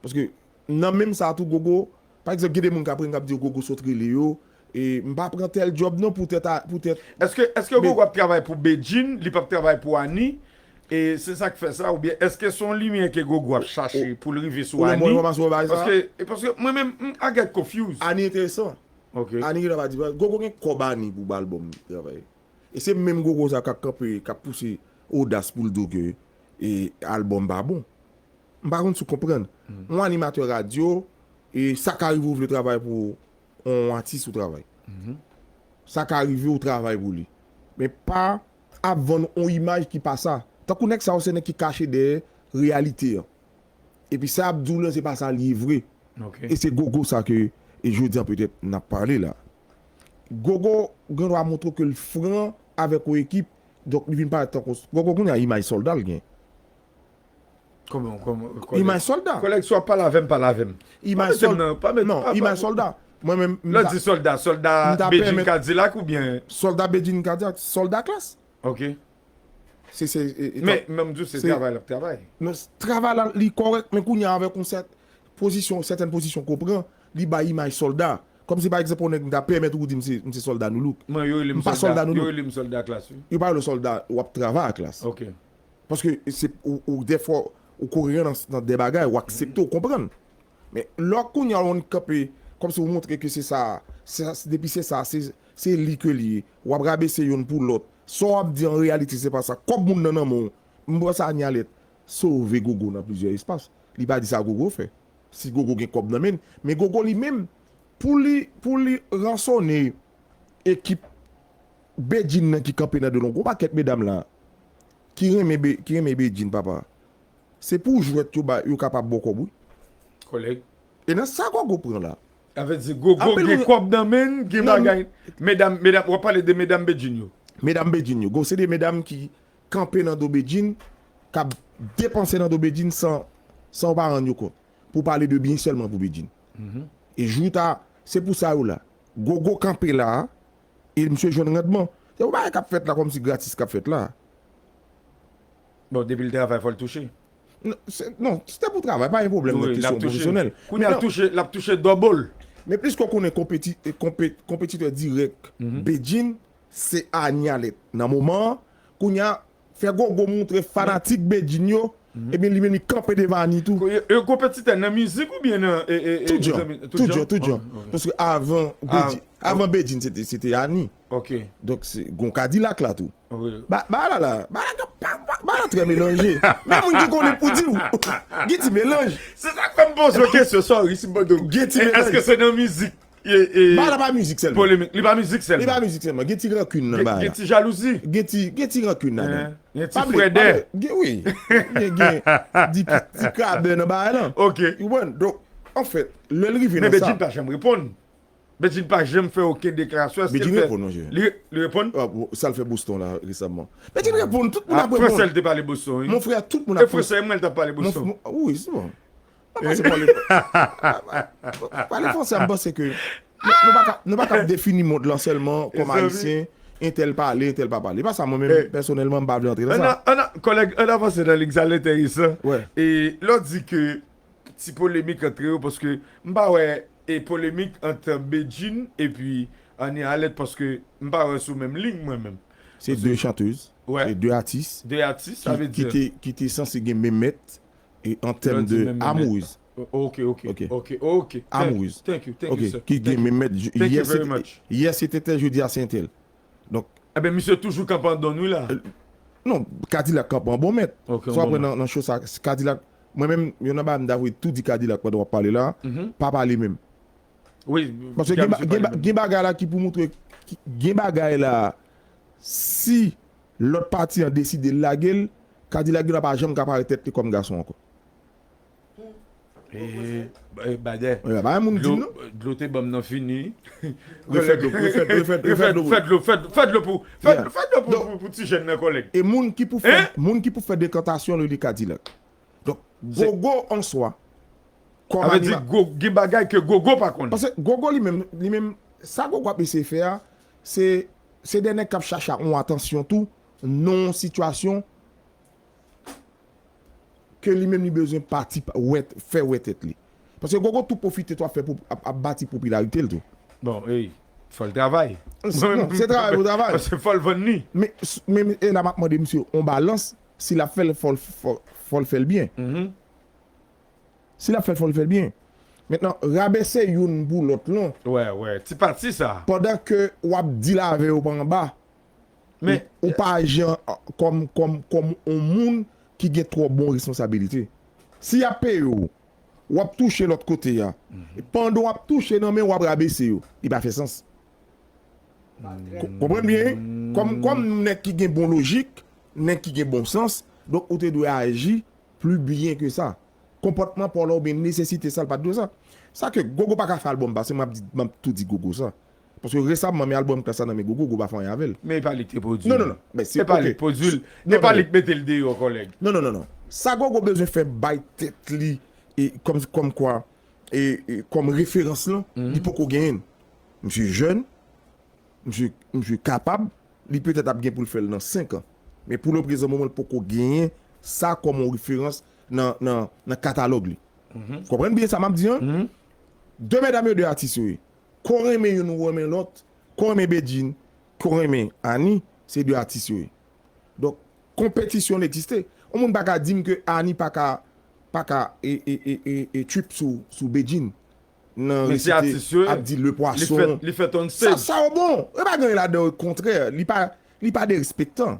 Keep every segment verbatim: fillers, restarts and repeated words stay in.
Paske nan menm sa tou, Gogo, pa egzanp, gen de moun k ap rele m, k ap di yo Gogo sot rele yo, e m pa pran tèl djòb non poutèt a, poutèt. Èske, èske Gogo ap travay pou Bedjine, li p ap travay pou Annie? E se sa k fè sa, oubyen èske se yon limyè ke Gogo ap chache pou l rive sou Annie? Paske, paske mwen menm, I get confused. Annie enteresan. Annie gen dwa pa di, Gogo gen kòb Annie pou ba albòm travay. E se menm Gogo sa k ap kanpe, k ap pouse odas pou l di w ke albòm pa bon. M pa konn si w konprann. Yon animatè radyo, e sa ka rive ou vle travay pou yon atis ou travay. Sa ka rive ou travay pou li. Men pa ap vann yon imaj ki pa sa. Tankou nèg sa yo se nèg ki kache dèyè reyalite an. Epi sa y ap di w lan se pa sa l ye vre. E se Gogo sa ke e jodi an petèt n ap pale la. Gogo gen dwa montre ke l fran avèk yon ekip, donk li vin parèt tankou Gogo kounye a imaj sòlda l gen. Kòman, kòman, kòlèg? Imaj sòlda. Kòlèg, si w ap pale avè m, pale avè m. Imaj sòlda. Non, imaj sòlda. Mwen menm. Lè w di sòlda, sòlda Bedjine Cadillac oubyen? Sòlda Bedjine Cadillac, sòlda Klass. Ok. Se, se, e, e, Men, men m di w se travay l ap travay. Non, travay la, li kòrèk, men kounye a avèk yon sèt pozisyon, sètèn pozisyon ke w pran, li bay imaj sòlda. Kòmsi pa egzanp, yon nèg m ta pèmèt ou di m se, m se sòlda Nou Look. Mwen, yo rele m sòlda, yo rele m sòlda Klass, wi. Yo pa rele w sòlda, w ap travay ak Klass. Ok. Paske se, ou, ou dèfwa, ou kore nan, nan de bagay, ou aksepte, ou konprann. Men lè w kounye a w annik kanpe, kòmsi w montre ke se sa, se sa, depi se sa, se, se li ke li ye. W ap rabese youn pou lòt. Sa w ap di an reyalite se pa sa. Kòb moun nan nan men w. M wè sa Annie Alerte sove Gogo nan plizyè espas. Li pa di sa Gogo fè. Si Gogo gen kòb nan men l. Men Gogo li menm, pou li, pou li ransone ekip Bedjine nan ki kanpe nan de l yon gwo pakèt medam la, ki renmen, ki renmen Bedjine, papa. Se pou jwèt yo ba, yo kapab ba w kòb, wi. Kòlèg. E nan sa Gogo pran la. Sa vle di Gogo gen kòb nan men l, gen bagay. Medam, medam, w ap pale de medam Bedjine yo. Medam Bedjine yo. Gogo se de medam ki kanpe nan do Bedjine, k ap depanse nan do Bedjine san, san yo pa rann yo kont. Pou pale de byen sèlman pou Bedjine. E jou ta, se pou sa yo la. Gogo kanpe la, e misye jwenn randman. Se yon bagay k ap fèt la kòmsi gratis k ap fèt la. Bon, depi l travay, fò l touche. Non, se te pou travay, pa gen pwoblèm nan kesyon pwofesyonèl. Kounye a l ap touche, l ap touche double. Men plis ke w konnen konpetitè dirèk Bedjine, se Annie Alerte. Nan moman an, kounye a, fè Gogo montre fanatik Bedjine yo, ebyen li menm li kanpe devan Annie tou. Yo konpetitè nan mizik oubyen nan. Tout jan, tout jan, tout jan. Paske avan Bedjine, avan Bedjine, se te, se te Annie. Donk, se, gen Kadilak la tou. Ba, ba la la, ba la, ba, ba, ba la trè melanje. Men moun ki konnen pou di w, gen ti melanj. Se sa k fè m poze w kesyon, sorry, si m pran do. Gen ti melanj. Èske se nan mizik? Ba la pa mizik sèlman. Polemik. Li pa mizik sèlman. Li pa mizik sèlman. Gen ti rankin nan ba la. Gen ti jalouzi. Gen ti, gen ti rankin ladan. Gen ti frèdè. Gen, wi. Gen, gen ti, ti krabè nan ba la. Ok. Ou konprann? Donk, anfèt, lè l rive nan sa. Men Bedjine pa janm reponn. Bedjine pa janm fè okenn deklarasyon. Èske l fè? Bedjine reponn, monchè. Li, li reponn? Sa l fè Boston la, resaman. Bedjine reponn, tout moun ap reponn. Fransè l te pale Boston, wi. Mon frè, tout moun ap reponn. E fransè, mwen l t ap pale Boston. Wi, se bon. Mwen panse pale, pale fransè, m panse ke nou, nou pa ka, nou pa ka defini mond lan sèlman kòm ayisyen, entèl pale, entèl pa pale. E pa sa, mwen menm, pèsonèlman, m pa vle antre nan sa. Ann, ann, kòlèg, ann avanse nan liy sa, l enteresan. E lè w di ke ti polemik ant yo, paske m pa wè e polemik ant Bedjine epi Annie Alerte, paske m pa wè sou menm liy, mwen menm. Se de chantèz, se de atis. De atis, sa vle di. Ki te, ki te sanse gen menm mèt. E an tèm de amourez. Ok, ok, ok, ok. Amourez. Thank you, thank you, sir. Ki gen menm mèt, yè se te tèl, jodi a se entèl. Donk. Enben, misye toujou kanpe an don wi la. Non, Kadilak kanpe an bon mèt. Sa w ap wè nan, nan show sa, Kadilak, mwen menm, youn nan bagay m ta vle tou di Kadilak pandan w ap pale la, pa pale menm. Paske gen, gen, gen bagay la ki pou montre, gen bagay la, si lòt pati an deside l lage l, Kadilak gen dwa pa janm ka parèt tèt li kòm gason ankò. Badè. Dlo te ban m nan fini. Refè dlo, refè dlo, refè dlo. Fè dlo, fè dlo, fè dlo pou, fè dlo pou, pou ti jèn nan kòlèg. E moun ki pou fè, moun ki pou fè dekantasyon li, li Kadilak. Donk, Gogo an swa. Sa vle di gen bagay ke Gogo pa konnen. Paske Gogo li menm, li menm, sa Gogo ap eseye fè a, se, se de nèg k ap chache yon atansyon tou, nan yon sitiyasyon ke li menm li bezwen pati pa- wè, fè wè tèt li. Paske Gogo tou pwofite tou ap fè pop- ap, ap bati popilarite l tou. Bon, ey, fò l travay. Non, se travay pou travay. Paske fò l vann li. Men, men e la m ap mande misye on balans, si l ap fè l, fò l fè l byen. Si l ap fè l, fò l fè l byen. Mentnan, rabese youn pou lòt lan. Wè, wè, ti pati sa. Pandan ke w ap dil avè yo pa anba. Men ou pa aji kòm kòm kòm on moun ki gen twò bon responsabilite. Si y ap peye w, w ap touche lòt kote a. Pandan w ap touche nan men w ap rabese yo. Li pa fè sans. Konprann byen? Kòm kòm nèg ki gen bon lojik, nèg ki gen bon sans, donk ou te dwe aji pli byen ke sa. Konpòtman pa w la oubyen nesesite sa l pa t dwe sa. Sa ke Gogo pa ka fè albòm pase, m ap di, m ap tou di Gogo sa. Paske resamman, men albòm Klass la nan men Gogo, Gogo pa fè anyen avè l. Men e pa li ki te pwodui l. Non, non, non. Men se E pa li ki pwodui l. E pa li ki mete l deyò, kòlèg. Non, non, non, non. Sa Gogo bezwen fè bay tèt li e kòm kòm kwa e, e kòm referans lan, li poko genyen l. Misye jèn, misye misye kapab, li petèt ap gen pou l fè l nan senk an. Men pou le prezan moman l poko genyen sa kòm yon referans nan nan nan katalòg li. Konprann byen sa m ap di an? De medam yo de atis yo ye. Kon renmen youn ou renmen lòt, kon renmen Bedjine, kon renmen Annie, se de atis yo ye. Donk, konpetisyon egziste. Yon moun pa ka di m ke Annie pa ka pa ka e, e, e, e, e trip sou, sou Bedjine. Nan resite ap di le pwason. Li fè ton stage. Sa yo bon. E pa gen ladan yo kontrè. Li pa, li pa derespektan.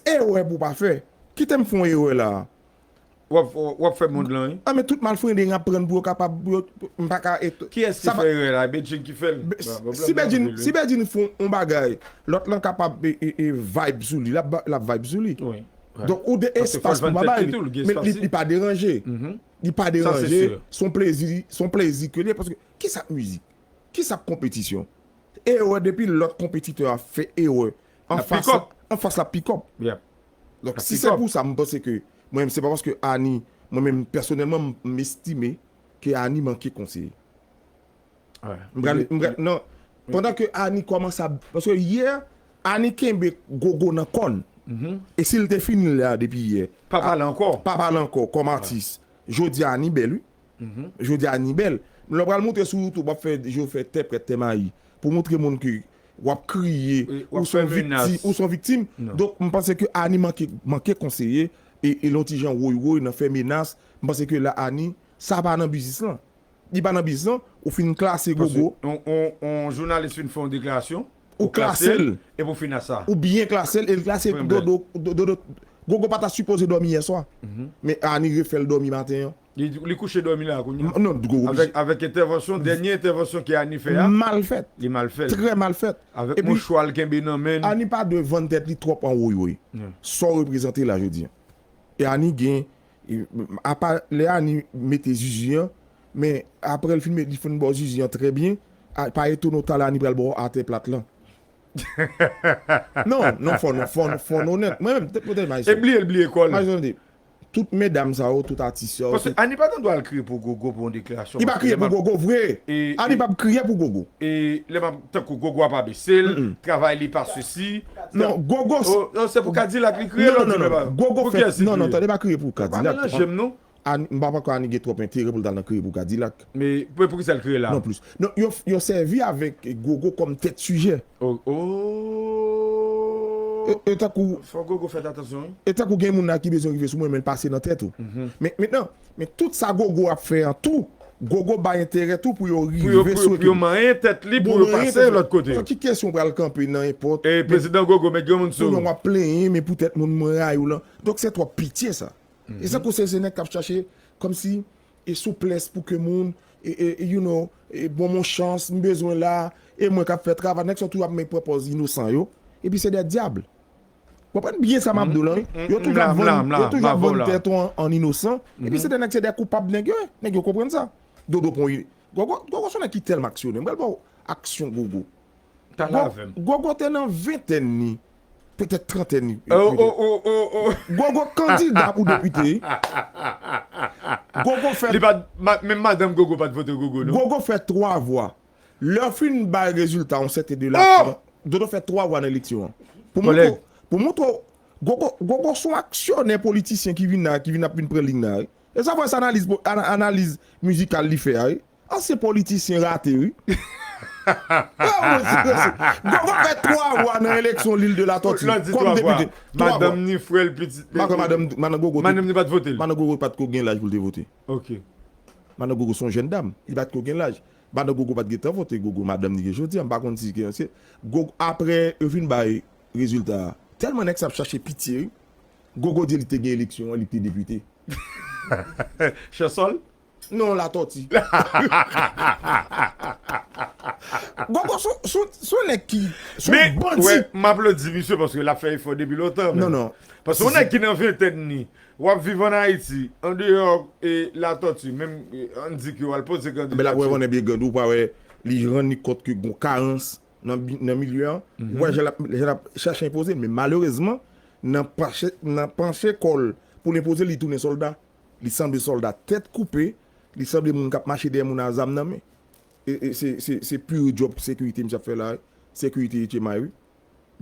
Erè pou pa fè. Kite m fè yon erè la. W ap fè mond lan, wi. Ah, men tout malfrende n ap pran pou yo kapab. M pa ka. Kiyès ki fè erè la? Bedjine ki fè l. Si Bedjine, si Bedjine fè yon bagay, lòt lan kapab e, e, e vibe sou li. L ap vibe sou li. Donk, ou de espas pou bagay li. Men li pa deranje. Li pa deranje. Se yon plezi, se yon plezi ke li ye. Paske, ki sa k mizik? Ki sa k konpetisyon? Erè depi lòt konpetitè a fè erè. Anfas la pikòp. Donk, si se pou sa, m panse ke mwen menm, se pa paske Annie, mwen menm, pèsonèlman, m estime ke Annie manke konseye. M pral, m pral, non. Pandan ke Annie kòmanse ap, paske yè, Annie kenbe Gogo nan kòn. E si l te fini la depi yè. Pa pale ankò. Pa pale ankò kòm atis. Jodi a Annie bèl, wi. Jodi a Annie bèl. Lè w pral monte sou YouTube, w ap fè, je fè tè prèt, tè mayi. Pou montre moun ke w ap kriye, ou se yon viktim, ou se yon viktim. Donk, m panse ke Annie manke, manke konseye, e, e l yon ti jan woy woy nan fè menas. M panse ke la Annie, sa pa nan biznis lan. Li pa nan biznis lan, ou fin klase Gogo. On, on, on jounalis fin fè yon deklarasyon, ou klase l. Epi w fin a sa. Ou byen klase l, e l klase Gogo, Gogo pa ta sipoze dòmi yè swa. Men Annie refè l dòmi maten an. Li, li kouche dòmi la kounye a. Non, Gogo. Avèk, avèk entèvansyon, dènye entèvansyon ke Annie fè a. Mal fèt. Li mal fè l. Trè mal fèt. Avèk mouchwa l kenbe nan men l. Annie pa dwe vann tèt li twòp an woy woy. Sa w reprezante la jodi an. E Annie gen, apa lè Annie mete zizi an, men apre l fin met, li fin ba w zizi an trè byen, pa etone w talè Annie pral ba w atè plat lan. Non, non, fò nou, fò nou, fò nou onèt. Mwen menm, pote m ayisyen. E bliye l bliye kò l. Tout medam sa yo, tout atis yo. Paske Annie pa gen dwa al kriye pou Gogo pou yon deklarasyon. Li pa kriye pou Gogo vre. Annie p ap kriye pou Gogo. E lè m ap tankou Gogo ap abese l, travay li pa sesi. Non, Gogo. Se pou Kadilak li kriye. Non, non, non. Gogo fè. Non, non, tande, pa kriye pou Kadilak. Pa melanje m non. M pa kwè Annie gen twòp enterè pou l t al nan kriye pou Kadilak. Men pou ki sa l kriye la? Non plis. Non, yo, yo sèvi avèk Gogo kòm tèt sijè. Oh, oh. E, e tankou. Fò Gogo fè atansyon, wi. E tankou gen moun la ki bezwen rive sou mwen, men l pase nan tèt ou. Men, mentnan, men tout sa Gogo ap fè an tou, Gogo bay enterè tou pou yo rive sou ekip. Pou yo manyen tèt li, pou yo pase lòt kote. Ki kesyon pral kanpe nan enpòt. E prezidan Gogo, met granmoun sou ou. Kounye a w ap plenyen, men poutèt moun mwen rayi w lan. Donk, se twòp pitye sa. E se kou se, se nèg k ap chache, kòmsi, e souplès pou ke moun, e, e, you know, e bon mon chans, m bezwen la, e mwen k ap fè travay, nèg sa yo toujou ap men pran pòz inosan yo, epi se de dyab. W konprann byen sa m ap di w lan, wi. Yo toujou ap vann, yo toujou ap vann tèt yo an, an inosan, epi se de nèg, se de koupab nèg yo ye, nèg yo konprann sa. Dodo pon, Gogo, Gogo se yon nèg ki tèlman aksyonè, m pral ba w aksyon Gogo. Gogo te nan ventèn li, petèt trantèn li. Gogo kandida pou depite. Gogo fè. Li pa, menm madanm Gogo pa t vote Gogo, non. Gogo fè twa vwa. Lè yo fin bay rezilta yon sèten de lakou, Dodo fè twa vwa nan eleksyon an. Pou montre, pou montre w Gogo, Gogo se yon aksyonè politisyen ki vin la, ki vin ap vin pran liy la, wi. E sa fè se analiz, po- ana- analiz mizikal li fè a, wi. Ansyen politisyen rate, wi. Gogo fè twa vwa nan eleksyon Lil de Latòti kòm depite. Twa vwa. Madanm ni, frè l, pitit. Madanm, madanm Gogo, madanm ni pa t vote l. Madanm Gogo pa t ko gen laj pou l te vote. Ok. Madanm Gogo se yon jèn dam. Li pa t ko gen laj. Madanm Gogo pa t gentan vote Gogo, madanm ni gen jodi a, m pa konn si gen ansyen. Gogo, apre yo fin bay rezilta a, tèlman nèg sa ap chache pitye, wi. Gogo di li te gen eleksyon an, li te depite. Chansòl? Non, Latòti. Gogo se, se, se yon nèg ki, se yon bandi. Men, m aplodi misye paske l ap fè efò depi lontan. Non, non. Paske yon nèg ki nan ventèn ni, w ap viv ann Ayiti, andeyò e Latòti, menm, e, ann di ke w al poze kandidatye. Men l ap wè konnen byen grandi, ou pa wè, li rann li kont ke gon karans nan, bi- nan milye an, ou wè jan l ap, jan l ap chache enpoze l. Men malerezman, nan panche, nan panche kò l pou l enpoze l, li tounen sòlda. Li sanble sòlda tèt koupe, li sanble moun k ap mache dèyè moun a zam nan men. E, e se, se, se pure job sekirite misye ap fè la, wi. Sekirite H M I, wi.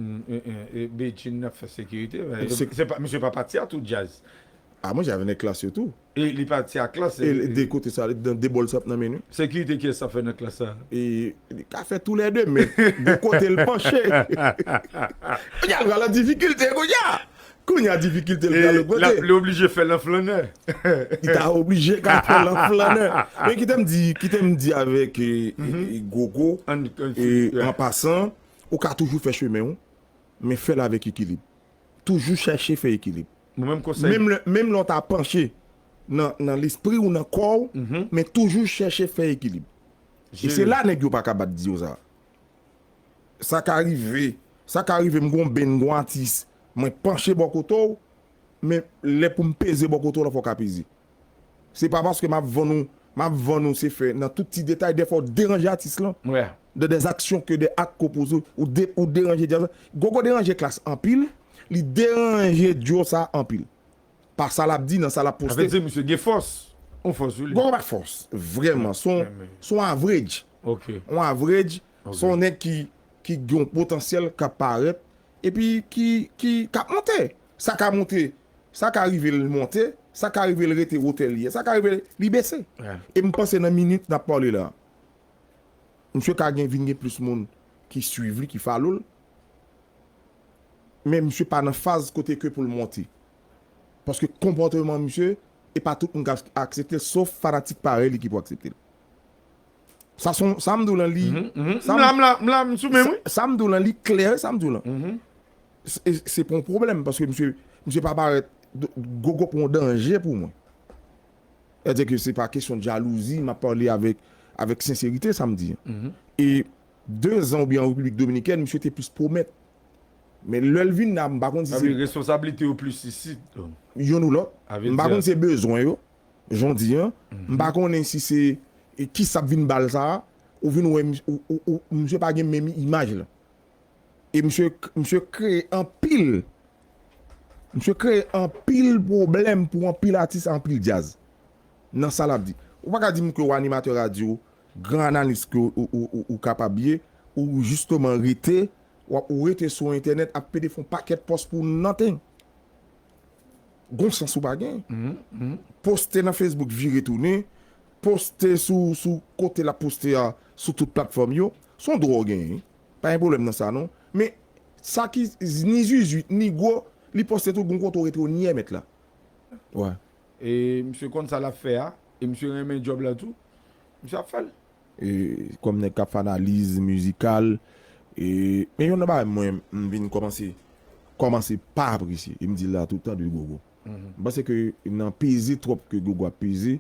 Mm, e, e, e Bedjine ap fè sekirite, men se pa, misye pa pati a tou djaz. A, mwen, j'avais nèg klas yo tou. E li pati a klas, e de kote sa, nan de bòl sa ap nan men nou. Sekirite kiyès sa fè nan klas sa? E li ka fè toulède, men de kote l panche. Kounye a, l pral an difikilte, kounye a. Kounye a, difikilte l pral ogmante. Li oblije fè l an flannè. Li ta oblije ka fè l an flannè. Men kite m di, kite m di avèk, e, e, e Gogo, e, an pasan, ou ka toujou fè chemen w, men fè l avèk ekilib. Toujou chèche fè ekilib. Menm lè, menm lè w ta panche nan, nan lespri w, nan kò w, men toujou chèche fè ekilib. E se la nèg yo pa ka bat di yo sa. Sa ka rive, sa ka rive m gon benn, gon atis, mwen panche bò kote w, men lè pou m peze bò kote w la, fò w ka peze. Se pa paske m ap vann ou, m ap vann ou se fè nan tout ti detay, dèfwa w deranje atis lan. De, des actions que des actes qu'on pose, ou, de, ou deranje djaz la. Gogo deranje klas anpil, li deranje dyo sa anpil. Pa sa l ap di, nan sa l ap poste. Sa vle di misye gen fòs. On fòs sou li. Gogo pa fòs, vrèman. Se yon, se yon average. Ok. Yon average, se yon nèg ki, ki gen yon potansyèl k ap parèt, epi ki, ki, k ap monte. Sa ka monte, sa ka rive l monte, sa ka rive l rete wotè li ye, sa ka rive li bese. E m panse nan minit n ap pale la, misye ka gen, vin gen plis moun ki swiv li, ki follow l. Men misye pa nan faz kote ke pou l monte. Paske konpòteman misye, e pa tout moun k ap aksepte l, sof fanatik parèy li ki pou aksepte l. Sa son, sa m di w lan li, m la, m la, m la, m sou men, wi. Sa m di w lan li klè, sa m di w lan. Se, se pa yon pwoblèm, paske misye, misye pa parèt, Gogo pa yon danje pou mwen. Sètadi ke se pa kesyon de jalouzi, m ap pale avèk, avèk senserite, sa m di. E de zan oubyen an Repiblik Dominikèn, misye te plis pwomèt. Men lè l vin la, m pa konn si se responsablite yo plis isit. Youn ou lòt. M pa konn si se bezwen yo, jan w di an. M pa konnen si se, e, kisa k vin ba l sa a, ou vin wè, ou, ou, ou, misye pa gen menm imaj la. E misye, misye kreye anpil, misye kreye anpil pwoblèm pou anpil atis, anpil djaz. Nan sa l ap di. Ou pa ka di m ke w animatè radyo, gran analis ke ou, ou, ou, ou kapab ye, ou jisteman rete, w ap, ou rete sou entènèt ap pede fè yon pakèt pòs pou nothing. Gon sans ou pa gen. Poste nan Facebook, vire tounen. Poste sou, sou kote l ap poste a, sou tout platfòm yo. Se yon dwa w genyen. Pa gen pwoblèm nan sa, non. Men, sa ki ni zuizwit, ni gwo, li poste tout, gon kote w rete w nyè mèt la. Wè. E misye konn sa l ap fè a, e misye renmen djòb la tou, misye ap fè l. E, kòm nèg k ap fè analiz mizikal, e, men youn nan bagay mwen, m vin kòmanse, kòmanse pa apresye, e m di l la toutan de Gogo. M panse ke nan peze twòp ke Gogo ap peze,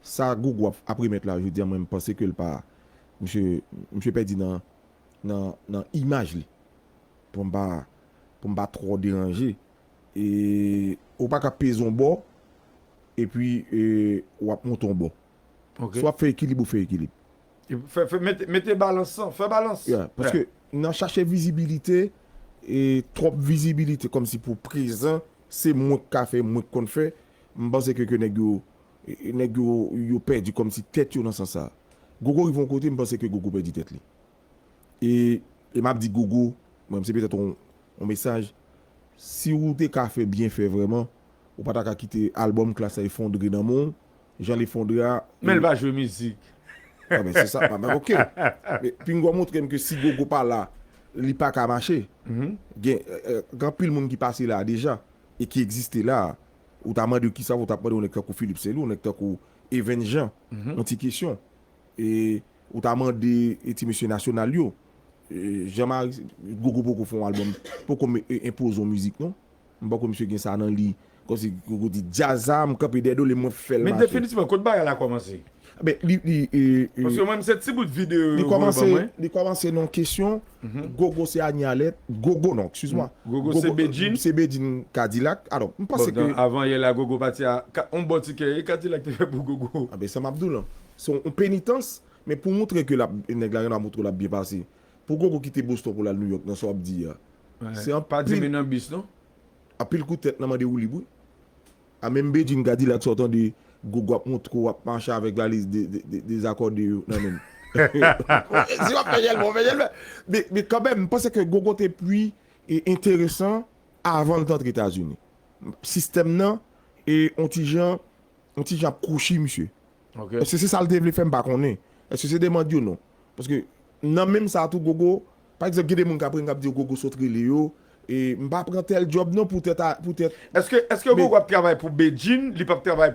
sa Gogo ap, ap remèt la jodi a, mwen m panse ke l pa, misye, misye pèdi nan, nan, nan imaj li. Pou m pa, pou m pa twò deranje. E ou pa ka peze yon bò, epi, e, w ap monte yon bò. Ok. Si w ap fè ekilib, ou fè ekilib. E fè, fè, mete, mete balans lan, fè balans. Yeah, paske nan chache vizibilite, e twòp vizibilite, kòmsi pou prezan, se mwen k ka fè, mwen k konn fè, m panse ke, ke nèg yo, e, nèg yo, yo pèdi kòmsi tèt yo nan sans sa. Gogo rive yon kote, m panse ke Gogo pèdi tèt li. E, e m ap di Gogo, mwen, se petèt yon, yon mesaj, Si ou te ka fè byen fè vrèman, ou pa ta ka kite albòm Klass la efondre nan men w, jan l efondre a. Men l pa jwe mizik. Ah ben, se sa, ah ben, ok. Men Pingo montre m ke si Gogo pa la, li pa ka mache. Gen, euh, euh, gen anpil moun ki pase la deja e ki egziste la. Ou ta mande yo kisa, ou ta mande yon nèg tankou Philippe Saint-Louis, yon nèg tankou Evens Jean, yon ti kesyon. E ou ta mande e ti mesye nasyonal yo. E Jean Marie, Gogo poko fè yon albòm, poko me- e- enpoze yon mizik non. M poko misye gen sa nan li. Kòmsi Gogo di djaz a, m kanpe dèyè do li, mwen fè l Men mache. Definitivman, kot bagay la kòmanse? Ben, li, li, e, e, Paske mwen menm se ti bout videyo li yo voye ban kòmanse, mwen. Li kòmanse nan kesyon. Gogo se Anialet. Gogo non, excuse-moi. Gogo se Bedjine. Se Bedjine Cadillac. Alò, m panse Bon, ke avan yè la Gogo pati a ka- on bon tikè e Cadillac te fè pou Gogo. Ah ben, sa m ap di w lan. Se yon, yon penitans, men pou montre ke l ap, nèg la gen la montre l ap byen pase. Pou Gogo kite Boston pou l al New York nan sa w ap di a. Se anpil, Pa di men nan bis non. Anpil kout tèt nan mande woulib wi. A menm Bedjine Cadillac sa w tande Gogo ap montre w ap mache avèk valiz de, de, de, dezakòde yo nan men l. Si w ap fè jèl bon, fè jèl men. Men, men kanmenm, m panse ke Gogo te pi e, enteresan avan l t antre Etazini. Sistèm nan e on ti jan, on ti jan ap kwochi misye. Ok. Èske se sa l te vle fè, m pa konnen. Èske se demand yo non? Paske nan menm sa tou Gogo, pa egzanp, gen de moun k ap ren k ap di yo Gogo sot rele yo, e m pa pran tèl djòb non poutèt a- poutèt. Èske èske Men- Gogo ap travay pou Bedjine, li p ap travay